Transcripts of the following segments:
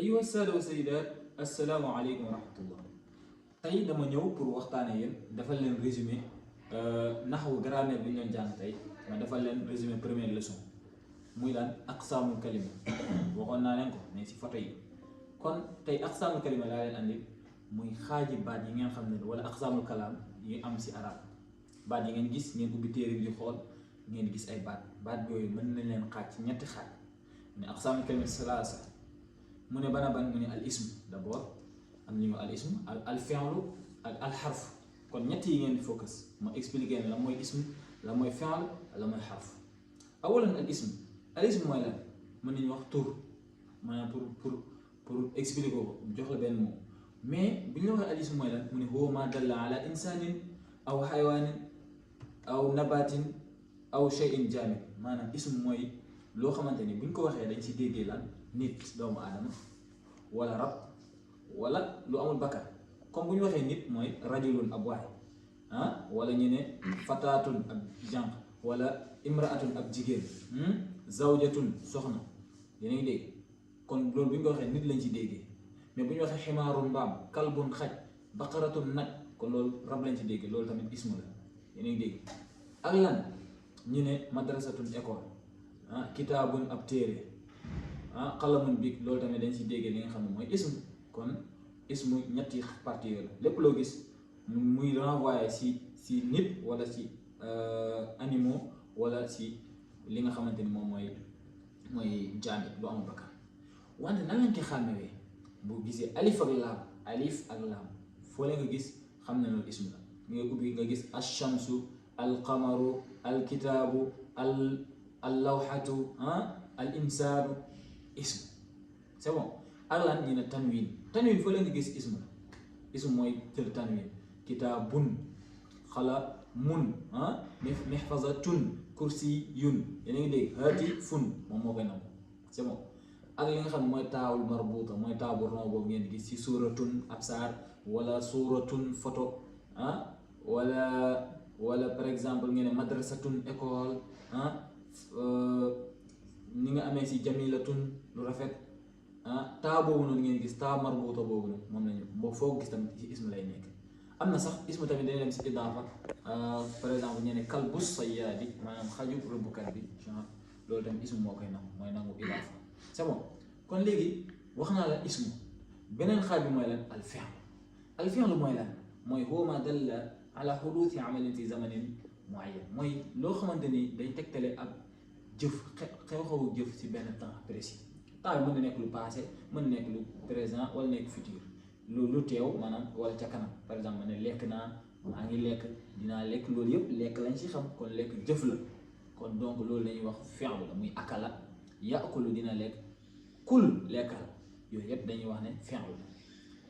أيها السادة والسيدات السلام عليكم ورحمة الله. tey dama ñëw pour waxtaane yéen defal leen résumé naxwu grammaire bi ñu doon jàng tey ma defal leen résumé première leçon muy lan aqsaamul kalima waxoon naa leen ko mais si photo yi. kon tey aqsaamul kalima laa leen andi muy xaaji baat yi ngeen xam ne wala aqsaamul kalaam yi am si arab baat yi ngeen gis ngeen ubbi téere bi di xool ngeen gis ay baat yooyu mën nañ leen xaaj ci ñetti xaaj ne aqsaamul kalima salaasa mu ne bana ban mu ne al ism d'abord am nañu al ism al fi'lu ak al xarf kon ñett yi ngeen di focus ma expliqué ne la mooy ism la mooy fi'l la mooy xarf. awalan al ism mooy lan mën nañu wax tur maanaam pour expliquer ko jox la benn mot mais bu ñu la waxee al ism mooy lan mu ne huwa ma dalla ala insanin aw xaywaanin aw nabatin aw shay'in jaamid maanaam ism mooy loo xamante ni bu ñu ko waxee dañ si déggee lan nit doomu aadama wala rab wala lu amul bakkan comme bu ñu waxee nit mooy rajulun ab waay wala ñu ne fataatun ab jànq wala imraatun ab jigéen zawjatun soxna yéen a ngi dégg kon loolu bu ñu ko waxee nit lañ ci déggee mais bu ñu waxee ximaarun mbaam kalbun xaj baqaratun nag kon loolu rab lañ ci déggee loolu tamit ismu la yéen a ngi dégg ak lan ñu ne madrasatun école kitaabun ab téere qalamun big loolu tamit dañ ci déggee li nga xam ne mooy ism. kon ismu ñetti partie yooyu la lépp loo gis muy renvoyer si nit wala si animaux wala si li nga xamante ni moom mooy jaami lu amul bakkan wante nan lañ koy xàmmewee bu gisee alif ak laam foo leen nga gis xam ne loolu ismu la nga ubbi nga gis alchamsu alqamaru alkitaabu allawxatu al insaanu ismu c'est bon. ak lan ñu ne tanwin foo leen nga gis ismu mooy jël tanwin kitaabun xalamun mihfazatun kursiyun yéen a ngi dégg haatifun moom moo koy nangu c'est bon. ak li nga xam ne mooy taawul marbuuta mooy taaw bu rond boobu ngeen gis ci suuratun ab saar wala suuratun photo wala par exemple ngeen ne madrasatun école ni nga amee ci jamilatun lu rafet taa boobu noonu ngeen gis taa marbuuta boobu noonu moom lañu boo foo gis tamit ci ismu lay nekk. am na sax ismu tamit dañuy dem si idaafa par exemple ñu ne kalbus sayyaadi maanaam xaju rëbbkat bi genre loolu tamit ismu moo koy nangu mooy nangu idaafa c'est bon. kon léegi wax naa la ismu beneen xaaj bi mooy lan al fi'l mooy lan mooy huwa ma dalla ala xuduusi amalin fi zamanin muayyan mooy loo xamante ni day tegtale ab jëf xew-xewu jëf si benn temps précis. temps bi mën na nekk lu passé mën na nekk lu présent wala nekk futur lu teew maanaam wala ca kanam par exemple ma ne lekk naa maa ngi lekk dinaa lekk loolu yëpp lekk lañ ci xam kon lekk jëf la kon donc loolu lañuy wax fi'l la muy akala ya'kulu dina lekk kul lekkal yooyu yëpp dañuy wax ne fi'l la.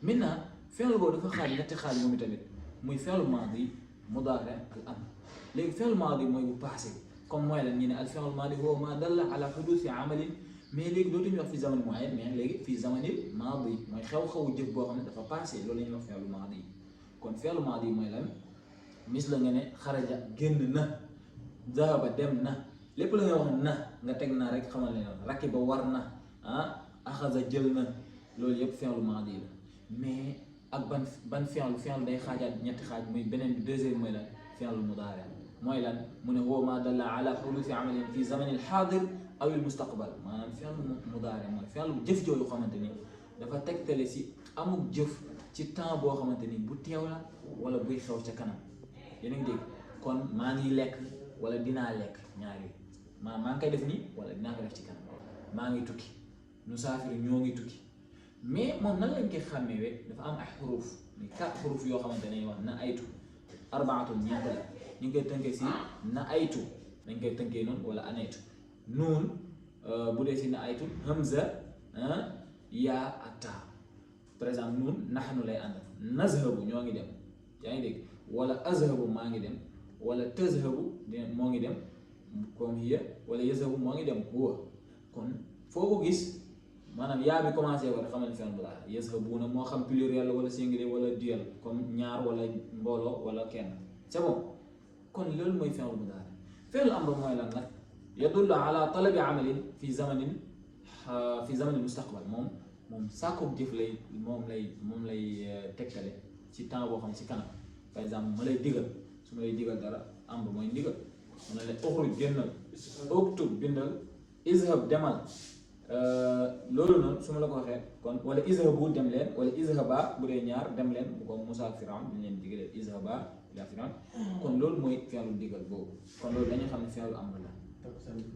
maintenant fi'l boobu dafa xaaj ñetti xaaj moom tamit muy fi'l maadi mudaari al amr léegi fi'l maadi mooy bu passé comme mooy lan ñu ne al fi'l maadi huwa ma dalla ala huduusi amalin mais léegi dootuñu wax fi zaman muayyan mais léegi fi zamanil maadi mooy xew-xewu jëf boo xam ne dafa passé loolu la ñuy wax fi'lu maadi kon fi'lu maadi mooy lan mis la nga ne xaraja génn na zahaba dem na lépp la nga wax na nga teg naa rek xamal ne rakiba war na axaza jël na loolu yëpp fi'lu maadi la. mais ak ban fi'lu day xaajaat ñetti xaaj muy beneen bi deuxième mooy lan fi'lu mudaari mooy lan mu ne huwa ma dalla ala xuduusi amalin fi zamanil xaadir awil mustaqbal maanaam fi'l mudaari mooy fi'l jëf jooju xamante ni dafa tegtale si amuk jëf ci temps boo xamante ni bu teew la wala buy xew ca kanam yéen a ngi dégg kon maa ngi lekk wala dinaa lekk ñaar yooyu maa ngi koy def nii wala dinaa ko def ci kanam maa ngi tukki nu saafiru ñoo ngi tukki mais moom nan lañ koy xàmmee dafa am ay xuruf muy 4 xuruf yoo xamante ne wax na aytu arbaatun ñeent la ñu ngi koy tënkee si na aytu dañ koy tënkee noonu wala anaytu nuun bu dee si na aytu hamza yaa ak taa par exemple nuun naxnu lay ànd nazhabu ñoo ngi dem yaa ngi dégg wala azhabu maa ngi dem wala tazhabu moo ngi dem comme hiya wala yazhabu moo ngi dem huwa kon foo ko gis maanaam yaa bi commencé war xamal ne fi'l la yazhabuna moo xam pluriel wala singulier wala duel comme ñaar wala mbooloo wala kenn c'est bon. kon loolu mooy fi'l mudaari. fi'l amr mooy lan nag yadullu ala talabi amalin fi zamanin mustaqbal moom moom saako jëf lay moom lay tegtale ci temps boo xam ne ci kanam. par exemple ma lay digal su ma lay digal dara amr mooy ndigal mu ne la uxruj génnal uktub bindal izhab demal loolu noonu su ma la ko waxee kon wala izhabu dem leen wala izhaba bu dee ñaar dem leen bu ko Musaa ak Firawna dañ leen digalee izhaba ila Firawna kon loolu mooy fi'lu digal boobu kon loolu dañuy xam ne fi'lu amr la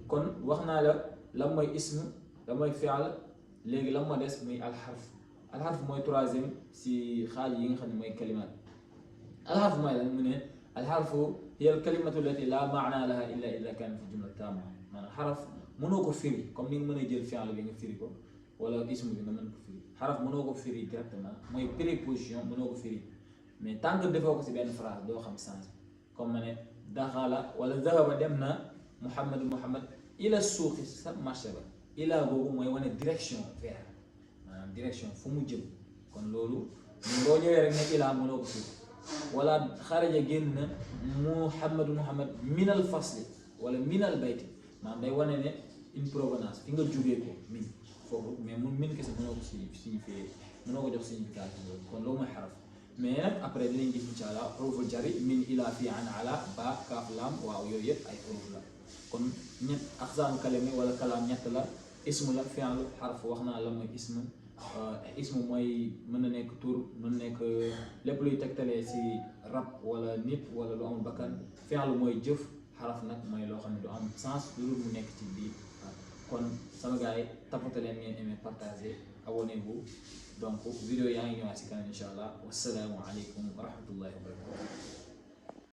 kon wax naa la lan mooy ism lan mooy fi'l léegi lan moo des muy alxarf mooy troisième si xaaj yi nga xam ne mooy kalimaat alxarf mooy lan mu ne alxarfu hiya alkalimatu allati la maana laha illa ida kaana fi jumla taama maanaam xaraf mënoo ko firi comme ni nga mën a jël fi'l bi nga firi ko wala ism bi nga mën ko firi xaraf mënoo ko firi directement mooy préposition mënoo ko firi mais tant que defoo ko si benn phrase doo xam sens comme ma ne daxala wala zahaba dem na Muhammad ila suuqi sa marché ba ila boobu mooy wane direction vers maanaam direction fu mu jëm kon loolu boo ñëwee rek ne ila mënoo ko firi wala xaraja génn na Muhammad minal fasli wala minal bayti maanaam day wane ne une provenance fi nga jógee ko min foofu mais min kese mënoo ko signifier mënoo ko jox signification boobu kon loolu mooy xaraf mais nag après dinañ gis incha allah xuruful jari min ila fi an ala ba kaaf laam waaw yooyu yëpp ay xuruf la kon ñett aqsaam kalami wala kalaam ñett la ismu la fi'lu xarf wax naa la mooy ismu mooy mën na nekk tur mën na nekk lépp luy tegtalee si rab wala nit wala lu amul bakkan fi'lu mooy jëf xaraf nag mooy loo xam ne du am sens lu mu nekk ci biir kon sama gars yi tapote leen ngeen aimé partagé abonnez-vous donc vidéo yaa ngi ñëwaat si kanam incha allah wassalaamu aleykum wa rahmatullahi wa barakatuh